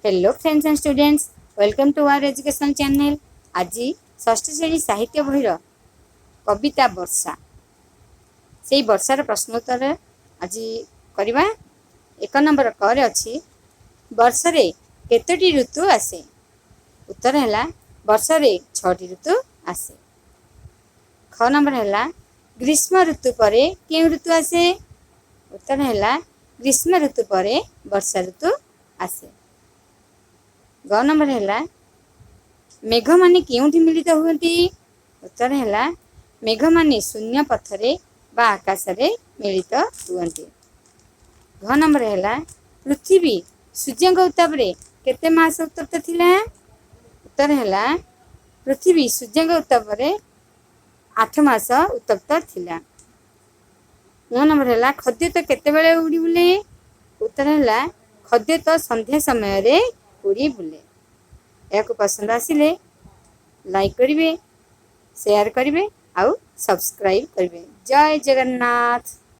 Hello friends and students, welcome to our education channel. ଆଜି ଷଷ୍ଠ ଶ୍ରେଣୀ ସାହିତ୍ୟ ବହିର କବିତା ବର୍ଷା, ସେଇ ବର୍ଷାର ପ୍ରଶ୍ନୋତ୍ତର ଆଜି କରିବା। 1 ନମ୍ବର କରେ ଅଛି, ବର୍ଷରେ କେତୋଟି ଋତୁ ଆସେ? ଉତ୍ତର ହେଲା, ବର୍ଷରେ 6ଟି ଋତୁ ଆସେ। ଖ ନମ୍ବର ହେଲା, ଗ୍ରୀଷ୍ମ ଋତୁ ପରେ କେଉଁ ଋତୁ ଆସେ? ଉତ୍ତର ହେଲା, ଗ୍ରୀଷ୍ମ ଋତୁ ପରେ ବର୍ଷା ଋତୁ ଆସେ। ଗ ନମ୍ବର ହେଲା, ମେଘମାନେ କେଉଁଠି ମିଳିତ ହୁଅନ୍ତି? ଉତ୍ତର ହେଲା, ମେଘମାନେ ଶୂନ୍ୟ ପଥରେ ବା ଆକାଶରେ ମିଳିତ ହୁଅନ୍ତି। ଘ ନମ୍ବର ହେଲା, ପୃଥିବୀ ସୂର୍ଯ୍ୟଙ୍କ ଉତ୍ତାପରେ କେତେ ମାସ ଉତ୍ତପ୍ତ ଥିଲା? ଉତ୍ତର ହେଲା, ପୃଥିବୀ ସୂର୍ଯ୍ୟଙ୍କ ଉତ୍ତାପରେ 8 ମାସ ଉତ୍ତପ୍ତ ଥିଲା। 9 ନମ୍ବର ହେଲା, ଖଦ୍ୟୋତ କେତେବେଳେ ଉଡ଼ି ବୁଲେ? ଉତ୍ତର ହେଲା, ଖଦ୍ୟୋତ ସନ୍ଧ୍ୟା ସମୟରେ ଉଡ଼ି ବୁଲେ। ଏହାକୁ ପସନ୍ଦ ଆସିଲେ ଲାଇକ୍ କରିବେ, ସେୟାର କରିବେ ଆଉ ସବସ୍କ୍ରାଇବ୍ କରିବେ। ଜୟ ଜଗନ୍ନାଥ।